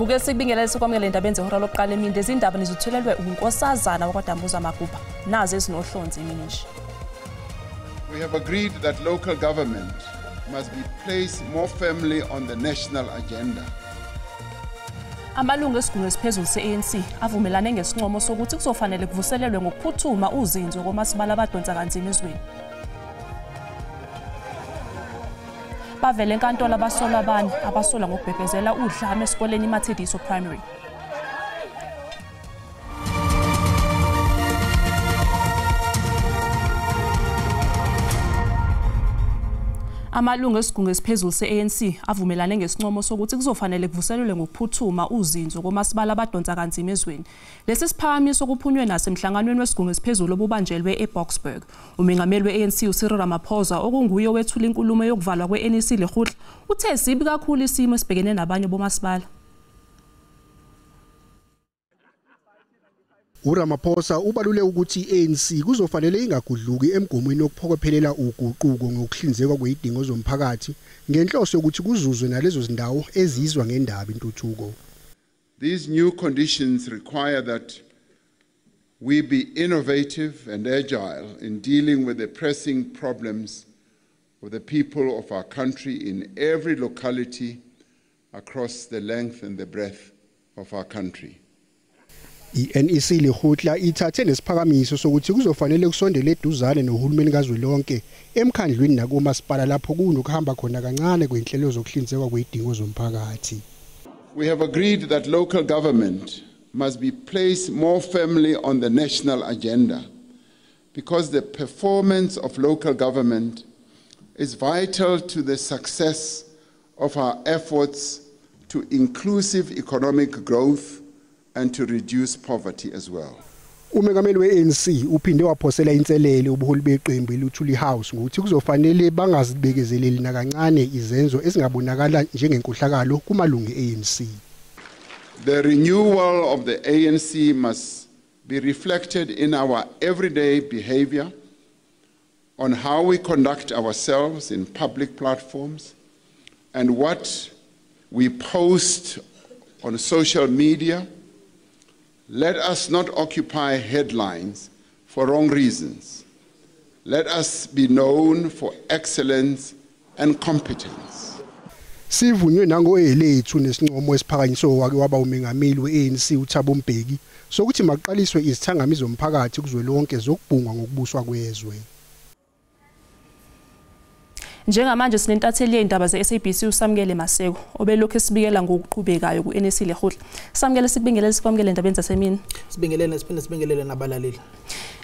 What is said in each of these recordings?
Buke sikubingelele sikwamukele endabeni zehora lokuqala emini. Lezi ndaba nizitholelwe uNkosazana wakwaDambuza Maguba. Nazi ezinohlonze emini nje. We have agreed that local government must be placed more firmly on the national agenda. Amalungu esigungu esiphezulu se-ANC avumelane ngesincomo sokuthi kuzofanele kuvuselelwe ngokuphuthuma uzinzo komasipala abadonsa kanzima ezweni. Bavele enkantolo abasolwa abane abasolwa ngokubhebhezela udlame esikoleni iMathediso Primary. Amalungu esigungu esiphezulu se-ANC avumelane ngesincomo sokuthi kuzofanele kuvuselelwe ngokuphuthuma uzinzo komasipala abadonsa kanzima ezweni. Lesi siphakamiso kuphunywe naso emhlanganweni wesigungu esiphezulu obubanjelwe eBoksburg. Umengameli we-ANC uCyril Ramaphosa, okunguye owethula inkulumo yokuvalwa kwe-NEC Lekgotla, uthe sibi kakhulu isimo esibhekene nabanye bomasipala. uRamaphosa ubalule ukuthi i-ANC kuzofanele ingagudluki emgomweni wokuphokophelela uguquko ngokuhlinzekwa kwezidingo zomphakathi ngenhloso yokuthi kuzuzwe nalezo zindawo ezizwa ngendaba intuthuko. These new conditions require that we be innovative and agile in dealing with the pressing problems of the people of our country in every locality across the length and the breadth of our country. I-NEC Lekgotla ithathe nesiphakamiso sokuthi kuzofanele kusondele eduzane nohulumeni kazwelonke emkhandlwini nakomasipala lapho kunokuhamba khona kancane kwezinhlelo zokuhlinzekwa kwezidingo zomphakathi. We have agreed that local government must be placed more firmly on the national agenda because the performance of local government is vital to the success of our efforts to inclusive economic growth and to reduce poverty as well. Umengameli we-ANC uphinde waphosela inselele ubuholi beqembu eLuthuli House ngokuthi kuzofanele bangazibekezeleli nakancane izenzo ezingabonakala njengenkohlakalo kumalungu e-ANC. The renewal of the ANC must be reflected in our everyday behavior, on how we conduct ourselves in public platforms and what we post on social media. Let us not occupy headlines for wrong reasons. Let us be known for excellence and competence. Sivunywe nangoelethu nesincomo esiphakanyiswe wake waba umengameli we-ANC uThabo Mbeki sokuthi maqaliswe izithangami zomphakathi kuzwelonke zokubhungwa ngokubuswa kwezwe. Njengamanje sinentatheli yezindaba ze-SABC uSamukele Maseko obelokhu esibikela ngokuqhubekayo ku-NEC Lekgotla. Samukele, sikubingelele sikwamukele endabeni zasemini. Sibingelele siphinde sibingelele nabalaleli.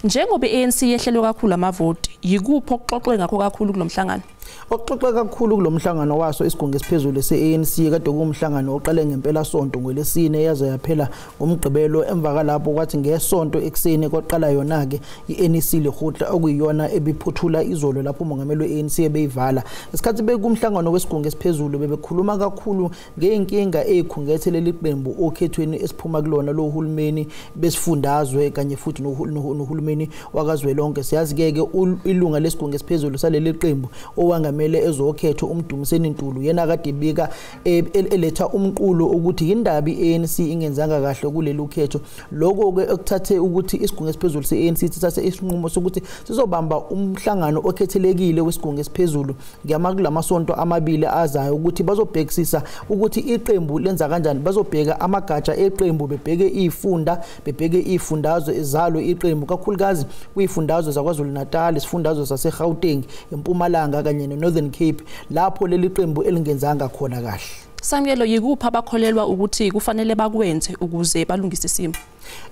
Njengoba i-ANC yehlelwe kakhulu amavoti, yikuphi okuxoxwe ngakho kakhulu kulomhlangano? Okuxoxwe kakhulu kulomhlangano waso isigungu esiphezulu se-ANC kade kuwumhlangano oqale ngempela sonto ngolesine yaze yaphela ngomgqibelo. Emva kalapho kwathi ngesonto ekuseni kwaqala yona-ke i-NEC Lekgotla okuyiyona ebiphuthula izolo lapho umongameli we-ANC ebeyivala. Ngesikhathi bekumhlangano wesigungu esiphezulu bebekhuluma kakhulu ngey'nkinga ey'khungethe leli qembu okhethweni esiphuma kulona lohulumeni besifundazwe kanye futhi nohulumeni wakazwelonke. Siyazi-ke ilunga lesigungu esiphezulu saleli qembu owangamele ezokhetho uMdumiseni Ntulu yena kade ibika eletha umqulo ukuthi indaba i-ANC ingenzanga kahle kuleli ukhetho. Lokho-ke okuthathe ukuthi isigungu esiphezulu se-ANC sithathe isinqumo sokuthi sizobamba umhlangano okhethelekile wesigungu esiphezulu kulamasonto amabili azayo ukuthi bazobhekisisa ukuthi iqembu lenza kanjani. Bazobheka amagatsha eqembu, bebheke iy'funda, bebheke iy'fundazwe zalo iqembu, kakhulukazi kwiy'fundazwe zaKwaZulu Natal, isifundazwe saseGauteng, eMpumalanga kanye ne-Northern Cape lapho leli qembu elingenzanga khona kahle. Samukelo, yikuphi abakholelwa ukuthi kufanele bakwenze ukuze balungise isimo?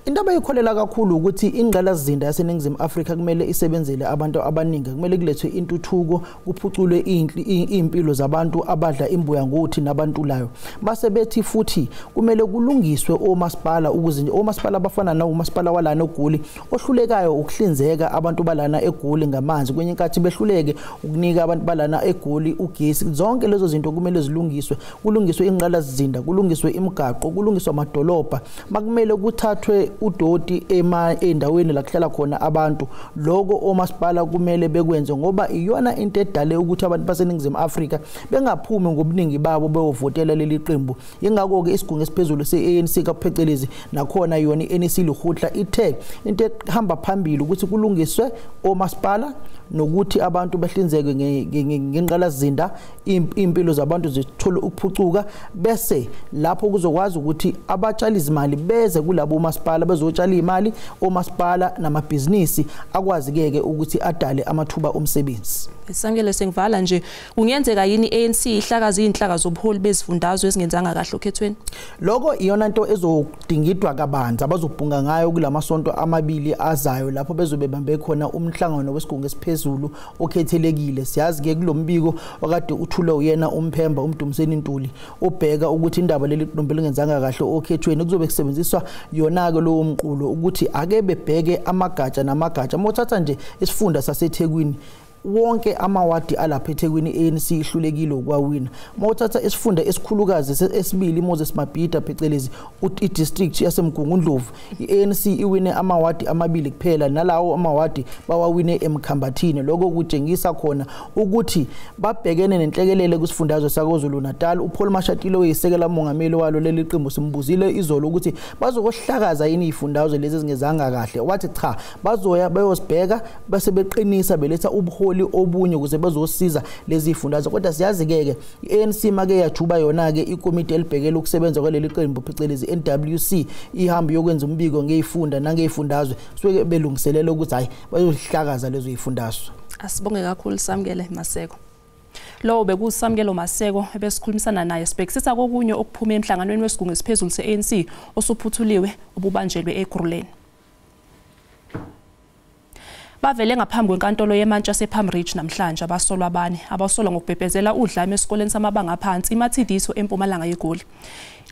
Into abayikholela kakhulu ukuthi ingqalasizinda yaseNingizimu Afrika kumele isebenzele abantu abaningi, kumele kulethwe intuthuko, kuphuculwe iy'mpilo zabantu abadla imbuya ngothi nabantulayo. Base bethi futhi kumele kulungiswe omasipala ukuze omasipala abafana nawomasipala walana eGoli ohlulekayo ukuhlinzeka abantu balana eGoli ngamanzi, kwenye inkathi behluleke ukunika abantu balana eGoli ugesi. Zonke lezo zinto kumele zilungiswe, kulungiswe ingqalasizinda, kulungiswe imigaqo, kulungiswe amadolobha. Makumele kuthathwe kuthathwe udoti endaweni la kuhlala khona abantu. Lokho omasipala kumele bekwenze, ngoba iyona into edale ukuthi abantu baseNingizimu Afrika bengaphumi ngobuningi babo beyovotela leli qembu. Ingakho ke isigungu esiphezulu se-ANC kaphecelezi nakhona yona i-NEC Lekgotla ithe into ehamba phambili ukuthi kulungiswe omasipala nokuthi abantu behlinzeke ngenqalasizinda, impilo zabantu zithole ukuphucuka, bese lapho kuzokwazi ukuthi abatshali izimali beze kulabo omasipala bezotshala imali, omasipala namabhizinisi akwazi-ke ukuthi adale amathuba omsebenzi. Samkelo, sengivala nje, kungenzeka yini i-ANC ihlakaze inhlaka zobuholi bezifundazwe ezingenzanga kahle okhethweni? Lokho iyona nto ezodingidwa kabanzi abazobhunga ngayo kulamasonto amabili azayo, lapho bezobe bambe khona umhlangano wesigungu esiphezulu okhethelekile. Siyazi-ke kulombiko wakade uthule uyena umphemba uMdumiseni Ntuli obheka ukuthi indaba leli qembu lingenzanga kahle okhethweni, kuzobe kusebenziswa yona-ke lowo mqulo ukuthi ake bebheke amagatsha namagatsha. Uma uthatha nje isifunda saseThekwini, wonke amawadi alapha eThekwini i-ANC ihlulekile ukwawina. Uma uthatha isifunda esikhulukazi esibili Moses Mabhida phecelezi i-district yaseMgungundlovu, i-ANC iwine amawadi amabili kuphela, nalawo amawadi bawawine eMkhambathini. Lokho kutshengisa khona ukuthi babhekene nenhlekelele kwisifundazwe saKwaZulu Natal. uPaul Mashatile oyisekela mongameli walo leli qembu simbuzile izolo ukuthi bazokohlakaza yini izifundazwe lezi ezingezanga kahle, wathi cha, bazoya bayosibheka bese beqinisa beletha ubuholi obunye ukuze bezosiza lezi zifundazwe. Kodwa siyazi-ke ke i-ANC make yajuba yona-ke ikomiti elibhekele ukusebenza kwaleli qembu phecelezi NWC ihambe yokwenza umbiko ngeyifunda nangeyifundazwe, suke belungiselela ukuthi hayi bayohlakaza lezo zifundazwe. Asibonge kakhulu Samkelo Maseko. Lo bekuSamkelo Maseko ebesikhulumisana naye sibhekisisa kokunye okuphume emhlanganweni wesigungu esiphezulu se-ANC osuphuthuliwe obubanjelwe eGruleni. Bavele ngaphambi kwenkantolo yemantshi yasePalm Ridge namhlanje abasolwa abane abasolwa ngokubhebhezela udlame esikoleni samabanga aphansi iMathidiso eMpumalanga yeGoli.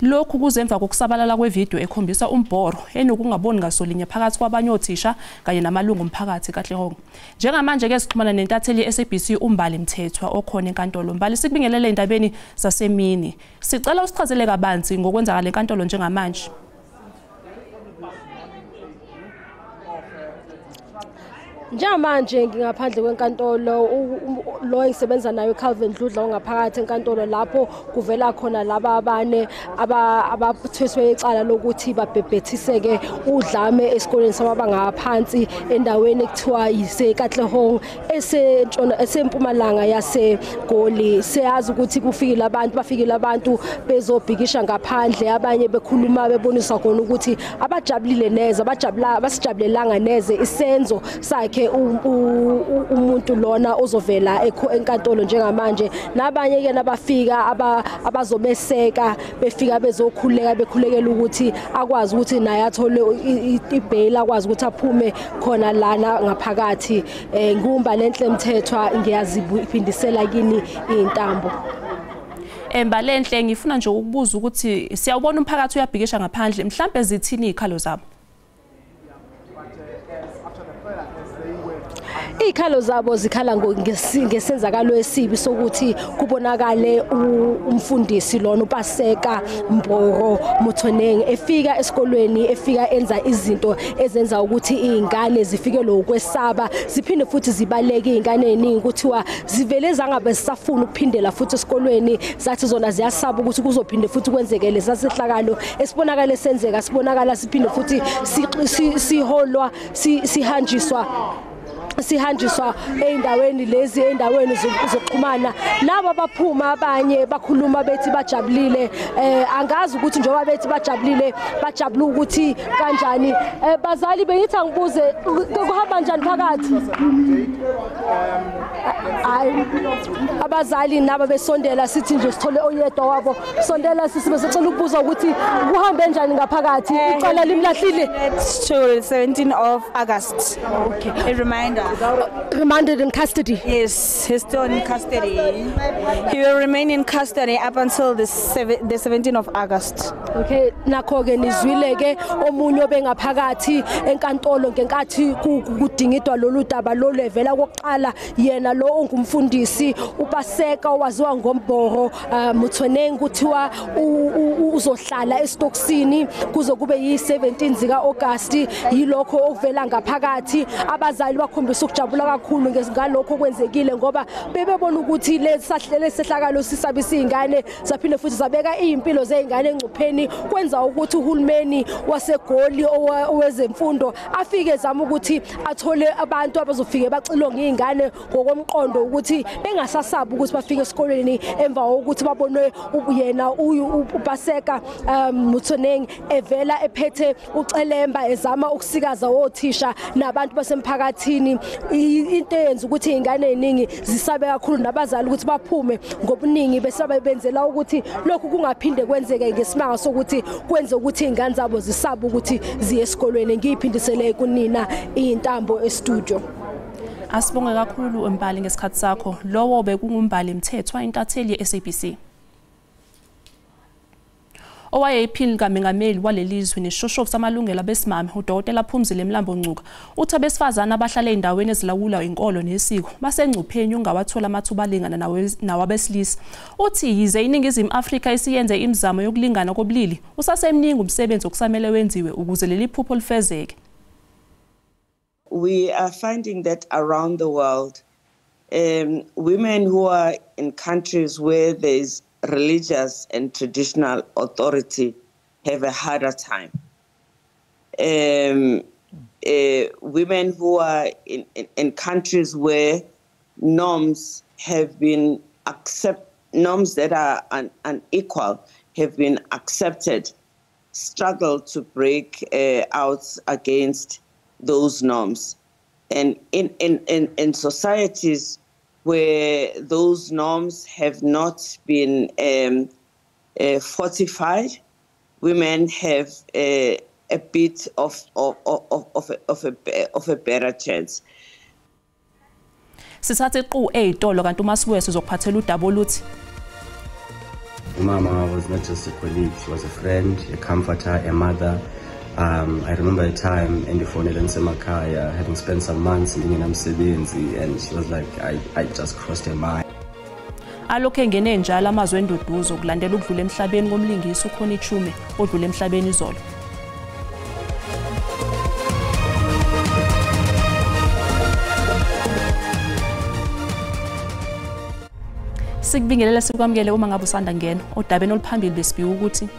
Lokhu kuze emva kokusabalala kwevidiyo ekhombisa umbhoro enokungaboni ngasolinye phakathi kwabanye othisha kanye namalungu omphakathi Katlehong. Njengamanje ke sixhumana nentatheli ye-SABC uMbali Mthethwa okhona enkantolo. Mbali, sikubingelele endabeni zasemini. Sicela usichazele kabanzi ngokwenzakala enkantolo njengamanje. Njengamanje ngingaphandle kwenkantolo, lo engisebenza nayo Calvin Dludla ongaphakathi enkantolo lapho kuvela khona laba abane abathweswe icala lokuthi babhebhethiseke udlame esikoleni samabanga aphansi endaweni ekuthiwa yiseKatlehong esentshona esempumalanga yaseGoli. Siyazi ukuthi kufikile abantu, bafikile abantu bezobhikisha ngaphandle, abanye bekhuluma bebonisa khona ukuthi abajabulile neze, abasijabulelanga neze isenzo sakhe umuntu lona ozovela enkantolo njengamanje. Nabanye ke nabafika abazobeseka befika bezokhuleka bekhulekela ukuthi akwazi ukuthi naye athole ibail, akwazi ukuthi aphume khona lana ngaphakathi. Ngumba lenhle Mthethwa, ngiyaziphindisela kini intambo. Mbalenhle, ngifuna nje ukubuza ukuthi siyawubona umphakathi uyabhikisha ngaphandle, mhlambe zithini izikhalo zabo? Izikhalo zabo zikhala ngesenzakalo esibi sokuthi kubonakale umfundisi lona uPaseka Mboro Motshweneng efika esikolweni, efika enza izinto ezenza ukuthi izingane zifikelwe ukwesaba, ziphinde futhi zibaleke. Izingane eziningi kuthiwa zivele zangabe zisafuna ukuphindela futhi esikolweni, zathi zona ziyasaba ukuthi kuzophinde futhi kwenzeke lesasehlakalo esibonakala senzeka, sibonakala siphinde futhi siholwa sihanjiswa ey'ndaweni lezi, ey'ndaweni zokuxhumana. Laba baphuma abanye bakhuluma bethi bajabulile. Angazi ukuthi njengoba bethi bajabulile, bajabula ukuthi kanjani. Bazali, bengithi angibuze kuhamba njani phakathi? Abazali naba besondela, sithi nje sithole oyedwa wabo. Sondela sisi, besicela ukubuza ukuthi kuhambe njani ngaphakathi, icala limlahlile? To 17 of August. Okay. A reminder. Remanded in custody? Yes, he's still in custody. He will remain in custody up until the 17th of August. Okay, nakho-ke nizwile-ke omunye obengaphakathi enkantolo ngenkathi kudingidwa lolu daba lolu evela kokuqala, yena lo ongumfundisi uPaseka owaziwa ngomboro Motsoeneng kuthiwa uzohlala esitokisini kuze kube yi-17 zika August. Yilokho okuvela ngaphakathi. Abazali bakhombisa ukujabula kakhulu ngalokho okwenzekile ngoba bebebona ukuthi lesehlakalo sisabisa izingane saphinde futhi sabeka izimpilo zezingane engcupheni. Kwenza ukuthi uhulumeni waseGoli owezemfundo afike ezama ukuthi athole abantu abazofike baxilonge izingane ngokomqondo ukuthi bengasasabi ukuthi bafike esikoleni emva kokuthi babone yena uPaseka Motsoeneng evela ephethe ucelemba ezama ukusikaza othisha nabantu basemphakathini. Into eyenza ukuthi izingane eziningi zisabe kakhulu nabazali ukuthi baphume ngobuningi besabe benzela ukuthi lokhu kungaphinde kwenzeke ngesimanga sokuthi kwenze ukuthi izingane zabo zisabe ukuthi ziye esikolweni. Ngiyiphindisele kunina intambo e-studio. Asibonge kakhulu Mbali ngesikhathi sakho. Lowo bekunguMbali Mthethwa, intatheli ye-SABC. Owayeyiphini likamengameli walelizwe nesishoshovu samalungelo abesimame uDokotela Phumzile Mlambo-Ngcuka uthi abesifazane abahlala ey'ndaweni ezilawulwa inkolo nesiko basengcupheni yokungawathola amathuba alingana nawabesilisa. Uthi yize iNingizimu Afrika isiyenze imizamo yokulingana kobulili, usasemningi umsebenzi okusamele wenziwe ukuze leli phupho lifezeke. We are finding that around the world, women who are in countries where there's religious and traditional authority have a harder time. Women who are in countries where norms have been norms that are unequal have been accepted, struggle to break out against those norms. And in societies where those norms have not been fortified, women have a bit of a better chance. Sithathe iqu eyitolo kanti uma sibuye sizokuphathela udaba oluthi Mama was not just a colleague, she was a friend, a comforter, a mother. I remember a time in the phone in Semakaya, having spent some months in Msebenzi, and she was like, I just crossed her mind. Alokhu engene njalo amazwi enduduzo kulandela ukudlula emhlabeni komlingisi uConnie Chiume odlule emhlabeni izolo. Sikubingelela sikwamukele uma ngabe usanda ngena odabeni oluphambili besibika ukuthi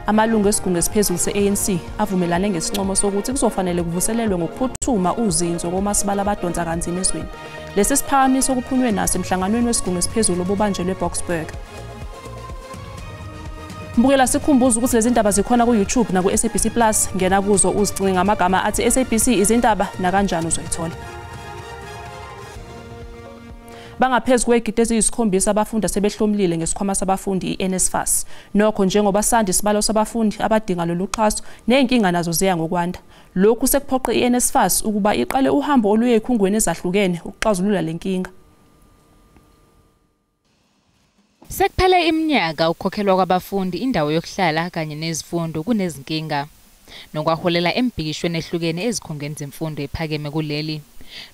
amalungu esigungu esiphezulu se-ANC avumelane ngesincomo sokuthi kuzofanele kuvuselelwe ngokuphuthuma uzinzo komasipala abadonsa kanzima ezweni. Lesi siphakamiso okuphunywe naso emhlanganweni wesigungu esiphezulu obubanjelwe eBoksburg. Mbukela sikhumbuza ukuthi lezi ndaba zikhona ku-YouTube naku-SABC Plus. Ngena kuzo uzicinge ngamagama athi SABC izindaba nakanjani uzoyithola. Bangaphezu kwezigidi eziyisikhombisa abafundi asebehlomlile ngesikhwama sabafundi i-NSFAS. Nokho njengoba sanda isibalo sabafundi abadinga lolu xhaso nezinkinga nazo ziya ngokwanda. Lokhu sekuphoqe i-NSFAS ukuba iqale uhambo oluye ezikhungweni ezahlukene ukuxazulula le nkinga. Sekuphele iminyaka ukukhokhelwa kwabafundi indawo yokuhlala kanye nezifundo kunezinkinga, nokwaholela embhikishweni ehlukene ezikhungweni zemfundo ephakeme kuleli.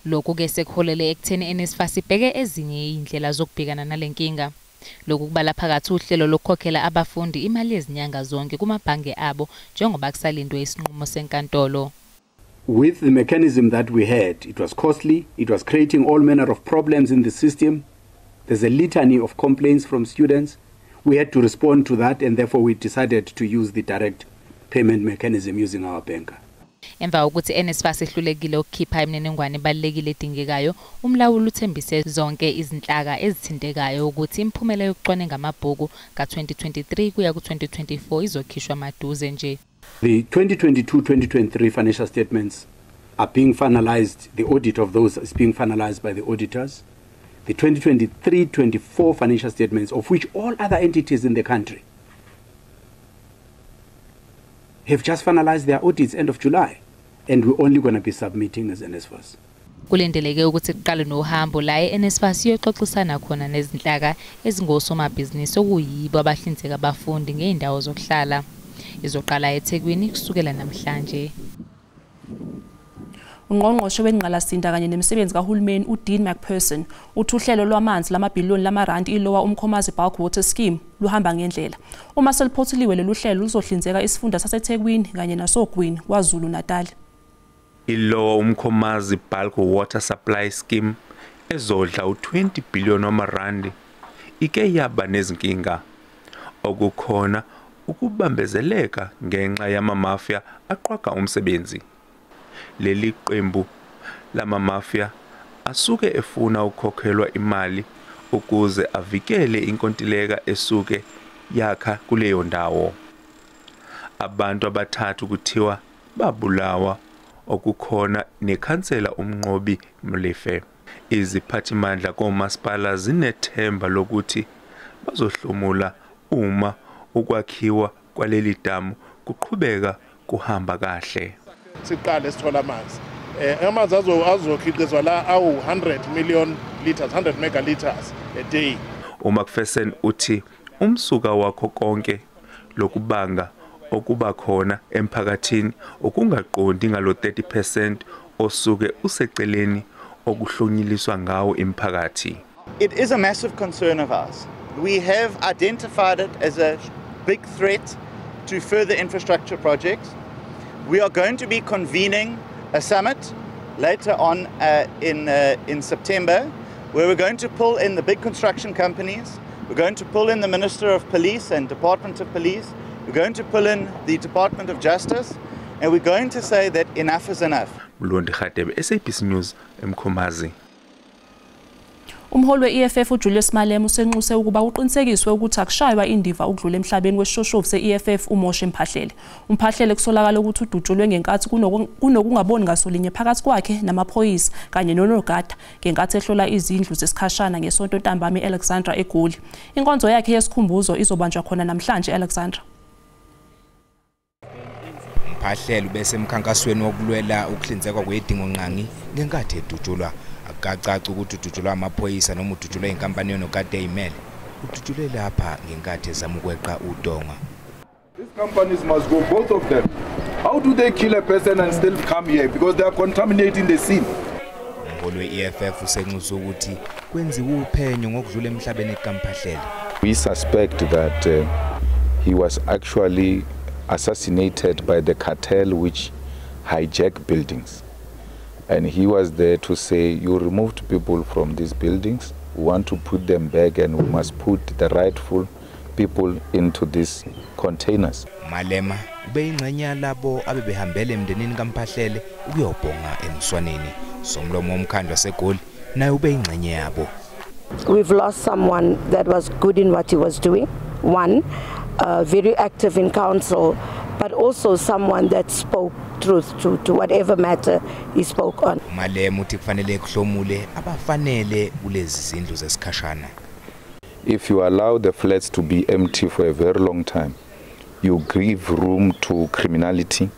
Lokhu-ke sekuholele ekutheni NSFAS ibheke ezinye iy'ndlela zokubhekana nale nkinga. Lokhu kubala phakathi uhlelo lokukhokhela abafundi imali yezinyanga zonke kumabhange abo njengoba kusalindwe isinqumo senkantolo. With the mechanism that we had, it was costly, it was creating all manner of problems in the system. There's a litany of complaints from students. We had to respond to that, and therefore we decided to use the direct payment mechanism using our banker. Emva kokuthi NSFAS ehlulekile ukukhipha imininingwane ebalulekile edingekayo, umlawuli uthembise zonke izinhlaka ezithintekayo ukuthi imiphumela yokucwaninga amabhuku ka-2023 kuya ku-2024 izokhishwa maduze nje. The 2022-2023 financial statements are being finalized. The audit of those is being finalized by the auditors. The 2023-24 financial statements, of which all other entities in the country have just finalized their audits end of July, and we're only going to be submitting as NSFAS. Kulindeleke ukuthi kuqale nohambo la eNSFAS iyoxoxisana khona nezinhlaka ezingosomabhizinisi okuyibo abahlinzeka abafundi ngey'ndawo zokuhlala. Izoqala eThekwini kusukela namhlanje. Ungqongqoshe wengqalasizinda kanye nemisebenzi kahulumeni uDean Macpherson uthi uhlelo lwamanzi lamabhiliyoni lamarandi iLower Umkhomazi Bulk Water Scheme luhamba ngendlela. Uma seliphothiliwe lolu hlelo luzohlinzeka isifunda saseThekwini kanye nasogwini KwaZulu-Natal. ILower Umkhomazi Bulk Water Supply Scheme ezodla u20 billion wamarandi ike yaba nezinkinga okukhona ukubambezeleka ngenxa yamamafia aqwaga umsebenzi. Leli qembu lamamafia asuke efuna ukukhokhelwa imali ukuze avikele inkontileka esuke yakha kuleyo ndawo. Abantu abathathu kuthiwa babulawa okukhona nekhansela uMnqobi Mlefe. Iziphathimandla komasipala zinethemba lokuthi bazohlomula uma ukwakhiwa kwaleli damu kuqhubeka kuhamba kahle. Siqale sithola amanzi. Amanzi azokhiqizwa la awu 100 million liters, 100 megaliters a day. UMacpherson uthi umsuka wakho konke lokubanga okuba khona emphakathini ukungaqondi ngalo 30% osuke useceleni okuhlonyiliswa ngawo imphakathi. It is a massive concern of ours. We have identified it as a big threat to further infrastructure projects. We are going to be convening a summit later on in September, where we're going to pull in the big construction companies, we're going to pull in the Minister of Police and Department of Police, we're going to pull in the Department of Justice, and we're going to say that enough is enough. Mlondi Khatebe, SABC News, eMkhomazi. Umholi we-EFF uJulius Malema usenxuse ukuba kuqinisekiswe ukuthi akushaywa indiva ukudlula emhlabeni kwesishoshovu se-EFF uMoshe Mphahlele. UMphahlele kusolakala ukuthi udutshulwe ngenkathi kunokungaboni ngasolinye phakathi kwakhe namaphoyisa kanye nonogada ngenkathi ehlola izindlu zesikhashana ngesonto ntambama e-Alexandra eGoli. Inkonzo yakhe yesikhumbuzo izobanjwa khona namhlanje e-Alexandra. Mphahlele ubesemkhankasweni wokulwela ukuhlinzekwa kwedingongqangi ngenkathi edutshulwa. Akacaci ukuthi udutshulwa amaphoyisa noma udutshulwe inkampani yonogada eyimele. Udutshulwe lapha ngenkathi ezama ukweqa udonga. These companies must go, both of them. How do they kill a person and still come here? Because they are contaminating the scene. Umholi we-EFF usenxuse ukuthi kwenziwe uphenyo ngokudlula emhlabeni kaMphahlele. We suspect that he was actually assassinated by the cartel which hijacked buildings. And he was there to say, you removed people from these buildings, we want to put them back and we must put the rightful people into these containers. Malema ubeyingxenye yalabo abebehambele emndenini kaMphahlele ukuyobhonga emswaneni. Somlomo womkhandlu waseGoli naye ubeyingxenye yabo. We've lost someone that was good in what he was doing. One, very active in council, but also someone that spoke truth to whatever matter he spoke on. Malema uthi kufanele kuhlomule abafanele kulezi zindlu zesikhashana. If you allow the flats to be empty for a very long time, you give room to criminality,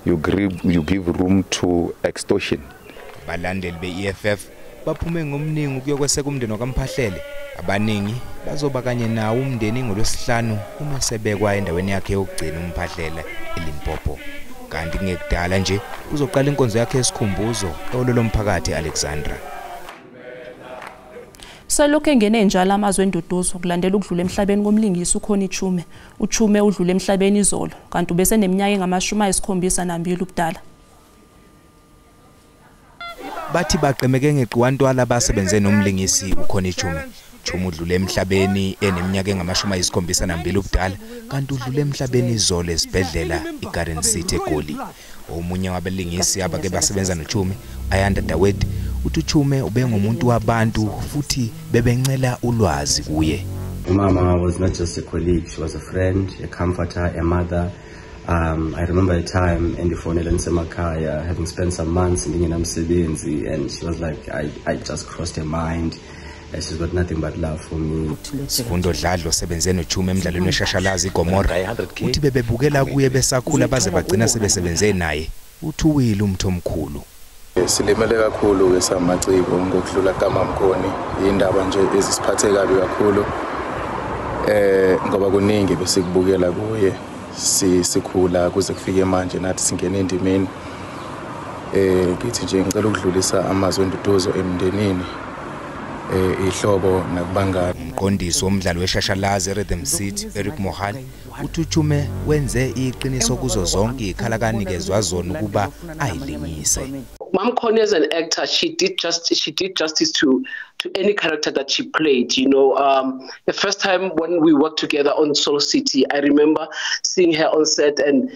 you give room to extortion. Balandeli be-EFF baphume ngomningi ukuyokweseka umndeni kaMphahlele. Abaningi bazoba kanye nawo umndeni ngolwesihlanu uma sebekwa endaweni yakhe yokugcina uMphahlele eLimpopo. Kanti kungekudala nje uzoqala inkonzo yakhe yesikhumbuzo ehholo lomphakathi e-Alexandra. Selokhu engene njalo amazwe enduduzo kulandela ukudlula emhlabeni komlingisi uConnie Chiume. UChiume udlule emhlabeni izolo kanti ubeseneminyaka engama-72 ubudala. Bathi baqemeke ngegciwantwala basebenze nomlingisi uConnie Chiume. Chiume udlule emhlabeni eneminyaka engama-72 ubudala kanti udlule emhlabeni izolo esibhedlela iGarden City eGoli. Omunye wabalingisi abake basebenza noChiume, Ayanda Dawet, uthi uChiume ubengumuntu wabantu futhi bebencela ulwazi kuye. Mama was not just a colleague, she was a friend, a comforter, a mother. I remember a time endifonela nisemakhaya, having spent some months ndingenamsebenzi, and she was like, I just crossed her mind. She's got nothing but love for me. Sifundo Dladlo osebenze noChiume emdlalweni weshashalazi iGomora uthi bebebukela kuye besakhula baze bagcina sebesebenze naye. Uthi uwile umthi omkhulu. Silimele kakhulu ke samaciko ngokudlula kaMamkhoni, indaba nje ezisiphathe kabi kakhulu ngoba kuningi besikubukela kuye sikhula kuze kufike manje nathi singene endimeni. Ngithi nje ngicela ukudlulisa amazwi enduduzo emndenini, ihlobo nakubangani. Umqondisi womdlalo weshashalazi Rhythm City Eric Mohan uthi uChiume wenze iqiniso kuzo zonke ikhala kanikezwa zona ukuba ayilingise. Mam Connie as an actor, she did justice to any character that she played. You know, the first time when we worked together on Soul City, I remember seeing her on set, and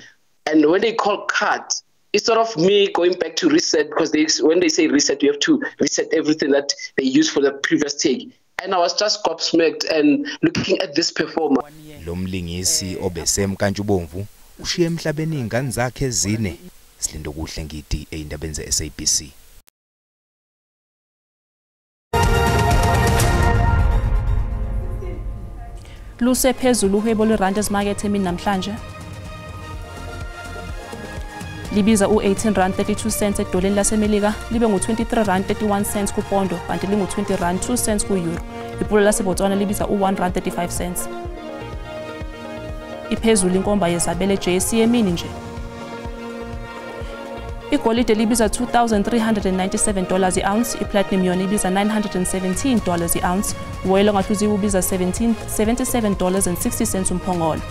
when they call cut, it's sort of me going back to reset, because when they say reset, you have to reset everything that they used for the previous take. And I was just gobsmacked and looking at this performer. Lo mlingisi obesemkantshubomvu ushiye emhlabeni ingane zakhe ezine. Silindokuhle Ngidi eyindabeni ze-SABC. Lusephezulu uhwebo lwerandi ezimakethe emini namhlanje. Libiza u-18 rand 32 cents edoleni laseMelika, libe ngu-23 rand 31 cents kupondo, kanti lingu-20 rand 2 cents ku-euro. Ipula laseBotswana libiza u-1 rand 35 cents. Iphezulu inkomba yezabele JSE emini nje. Igolide libiza $2,397 i-ounce, iplatinum yona ibiza $917 i-ounce, uwoyela ongahluziwe ubiza $77.60 umphongolo.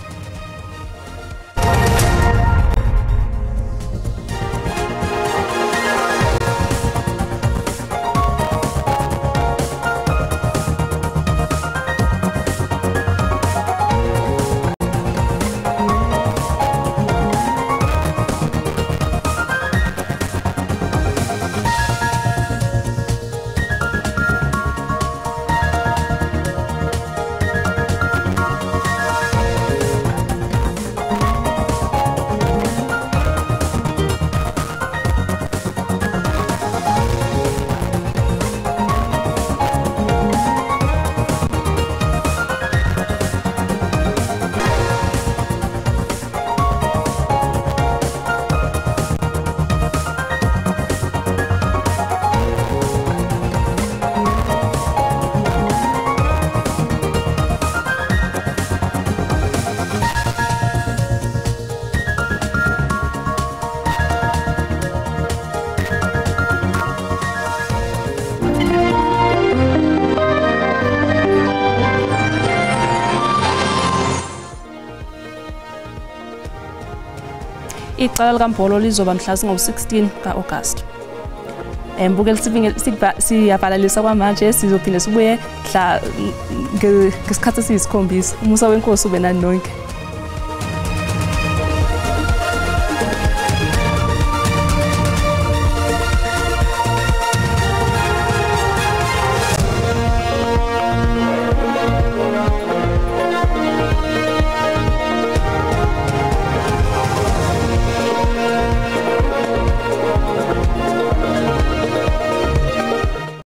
Icala likaMbolo lizoba mhla zingu-16 ka-August. Mbukeli, siyabalalisa kwamanje, sizophinde sibuye mhla ngesikhathi esiyisikhombisa. Umusa wenkosi ube nani nonke.